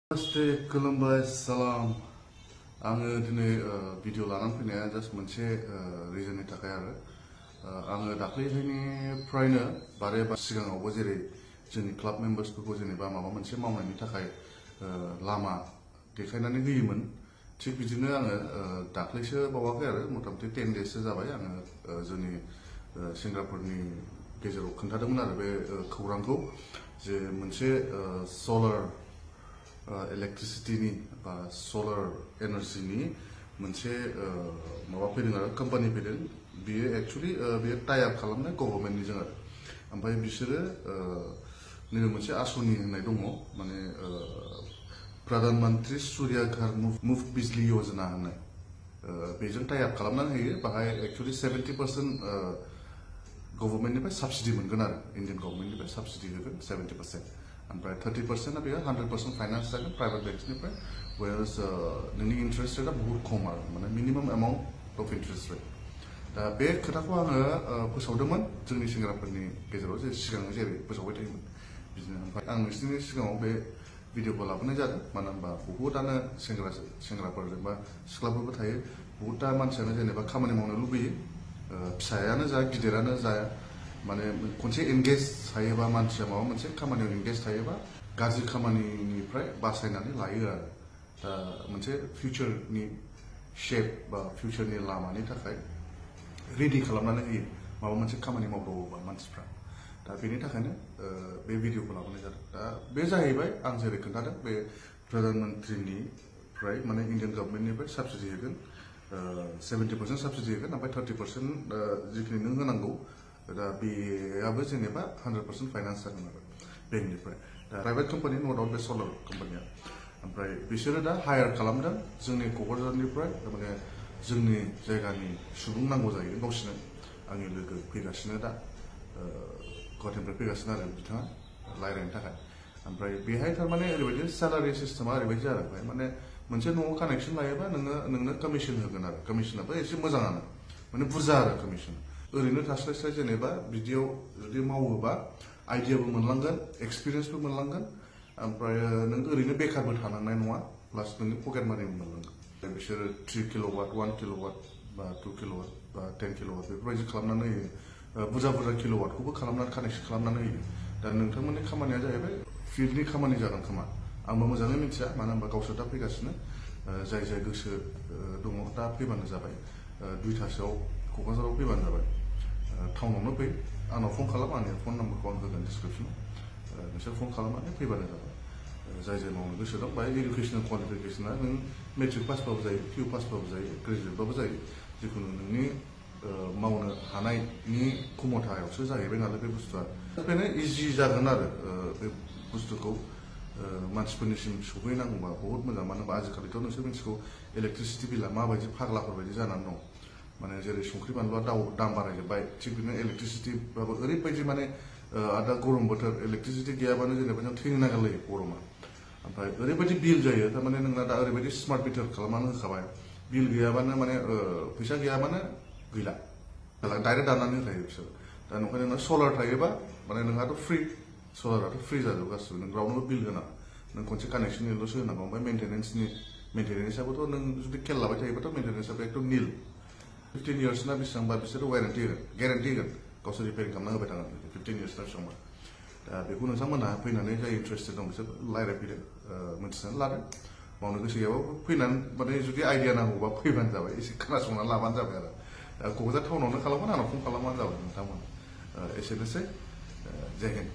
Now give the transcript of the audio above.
Namaste, Kolumbai, salam. आङो दिनै video लानानै फैनाया जास्ट मोनसे रिजननि थाखाय आरो आङो दाख्लैनिफ्रायनो बारे सिगाङावबो जेरै जोंनि क्लाब मेम्बार्सफोरखौ जेनेबा माबा मोनसे मावनायनि थाखाय लामा देखायनानै होयोमोन थिग बिदिनो आङो दाख्लैसो बावाखै आरो मथामथि 10 डेससो जाबाय आङो जोंनि सेंग्राफोरनि गेजेराव खोन्थादोंमोन आरो बे खौरांखौ जे मोनसे सलार इलेक्ट्रिसिटीनि बा सलार एनार्जिनि मोनसे माबा फैदों आरो कम्पानि फैदों बियो एक्चुअली बेयो टाइ आप खालामनाय गभर्नमेन्टनिजों आरो ओमफ्राय बिसोरो नैबे मोनसे आसनि होननाय दङ माने प्रधान मन्त्रि सूर्य घर मुफ्त बिजली योजना होननाय बेजों टाइ आप खालामनानै होयो बाहाय एक्चुअली 70% गभर्नमेन्टनिफ्राय साबसिडि मोनगोन आरो इन्डियान गभर्नमेन्टनिफ्राय साबसिडि होगोन 70%। ओमफ्राय 30% बेयो 100% फाइनान्स जागोन प्राइभेट बेंक्सनिफ्राय वेरास नोंनि इन्टारेस्ट रेटआ बहुत खम आरो माने minimum amount of interest rate दा बे खोथाखौ आङो फोसावदोंमोन जोंनि सेंग्राफोरनि गेजेराव जे सिगां जेरै फोसावबाय थायोमोन बिदिनो ओमफ्राय आं नोंसोरनि सिगाङाव बे भिडिअखौ लाबोनाय जादों मानो होनबा बहुतआनो सेंग्राफोर जेनेबा सिख्लाफोरबो थायो बहुतथा मानसियानो जेनेबा खामानि मावनो लुबैयो फिसायानो जा गिदिरानो जाया माने खनसे एंगेज थायोबा मानसिया माबा मोनसे खामानियाव एंगेज थायोबा गाज्रि खामानिनिफ्राय बासायनानै लायो आरो दा मोनसे फिउचारनि शेप बा फिउचारनि लामानि थाखाय रेडि खालामनानै होयो माबा मोनसे खामानि मावदावोबा मानसिफ्रा दा बेनि थाखायनो बे भिडिअखौ लाबोनाय जादों दा बे जाहैबाय आं जेरै खोन्थादों बे प्रधान मन्त्रिनिफ्राय माने इन्डियान गभर्नमेन्टनिफ्राय साबसिडि होगोन 70% साबसिडि होगोन ओमफ्राय 30% जिखिनि नों होनांगौ दा बेयाबो जेनेबा 100% फाइनान्स जागोन आरो बेंकनिफ्राय दा प्राइभेट कम्पानि नो डाउट बे सलार कम्पानिया ओमफ्राय बिसोरो दा हायार खालामदों जोंनि क'क्राझारनिफ्राय माने जोंनि जायगानि सुबुं नांगौ जायो गावसोरनो आंनि लोगो फैगासिनो दा गुवाहाटीनिफ्राय फैगासिनो आरो बिथाङा रायज्लायनो थाखाय ओमफ्राय बेहाय थारमाने ओरैबायदि सेलारि सिस्टेमा ओरैबायदि जाबाय माने मोनसे न'आव कानेक्सन लायोबा नोंनो कमिसन होगोन आरो कमिसनाबो एसे मोजाङानो माने बुरजा आरो कमिसन ओरैनो थास्लायस्लाय जेनेबा बिदियाव जुदि मावोबा आइडियाबो मोनलांगोन एक्सपिरियेन्सबो मोनलांगोन ओमफ्राय नों ओरैनो बेकारबो थानांनाय नङा प्लास नोंनि पकेट मानिबो मोनलांगोन बिसोरो 3 किल'वाट 1 किल'वाट बा 2 किल'वाट बा 10 किल'वाट बेफोरबायदि खालामनानै होयो बुरजा किल'वाटखौबो खालामनानै कानेक्सन खालामनानै होयो दा नोंथांमोननि खामानिया जाहैबाय फिल्डनि खामानि जागोन खोमा आंबो मोजाङै मिथिया मानो होनबा गावसोर दा फैगासिनो जाय जाय गोसो दङ दा फैबानो जाबाय 2टासोआव क'क्राझाराव फैबानो जाबाय टाउनावनो फै आंनाव फन खालाम आंनि फन नाम्बारखौ आं होगोन डिसक्रिपसनाव नोंसोर फन खालामनानै फैबानो जाबाय जाय जाय मावनो गोसो दं बाहाय इडुकेसनेल क्वालिफिकेसना नों मेट्रिक पासबाबो जायो पिउ पासबाबो जायो ग्रेजुवेटबाबो जायो जिखुनु नोंनि मावनो हानायनि क्षमतायावसो जाहैबाय नालाय बे बुस्थुआ बेखायनो इजि जागोन आरो बे बुस्थुखौ मानसिफोरनिसिम सौहैनांगौबा बहुत मोजां मानो होनबा आजिखालिथ' नोंसोर मिथिगौ इलेक्ट्रिसिटि बिला माबायदि फाग्लाफोरबायदि जानानै दं माने जेरै संख्रि बानलुआ दाम बारायजोब्बाय थिग बिदिनो इलेक्ट्रिसिटिबाबो ओरैबायदि माने दा गरम बोथोर इलेक्ट्रिसिटि गैयाबानो जेनेबा जों थैनो नागिरलायो गरमा ओमफ्राय ओरैबायदि बिल जायो थारमाने नोंना दा ओरैबायदि स्मार्ट मिटार खालामनानै होखाबाय बिल गैयाबानो माने फैसा गैयाबानो गैला डाइरेक्ट दाननानै होखायो बिसोर दा नंखायनो नोंना सलार थायोबा माने नोंहाथ' फ्रि सलाराथ' फ्रि जाजोबो गासिबो नों रावनोबो बिल होनाङा नों खनसे कानेक्सननिल'सो होनांगौ ओमफ्राय मेन्टेनेन्सआबोथ' नों जुदि खेल लाबाय थायोबाथ' मेन्टेनेन्सआबो एकदम निल 15 years ना बेसेबांबा बिसोरो वारेन्टि होगोन गेरेन्टि होगोन गावसोर रिपेयारिं खालामना होबाय थागोन 15 years ना बेसेबांबा दा बेखौ नोंथांमोनहा फैनानै जाय इन्टारेस्टेड दं बिसोर रायज्लायफैदो मिथिनानै लादो मावनो गोसो गैयाबाबो फैनानै माने जुदि आइडिया नांगौबा फैबानो जाबाय एसे खोनासंनानै लाबानो जाबाय आरो क'क्राझार टाउनावनो खालामगोन आंनाव फन खालामबानो जाबाय नोंथांमोन एसेनोसै जय हिन्द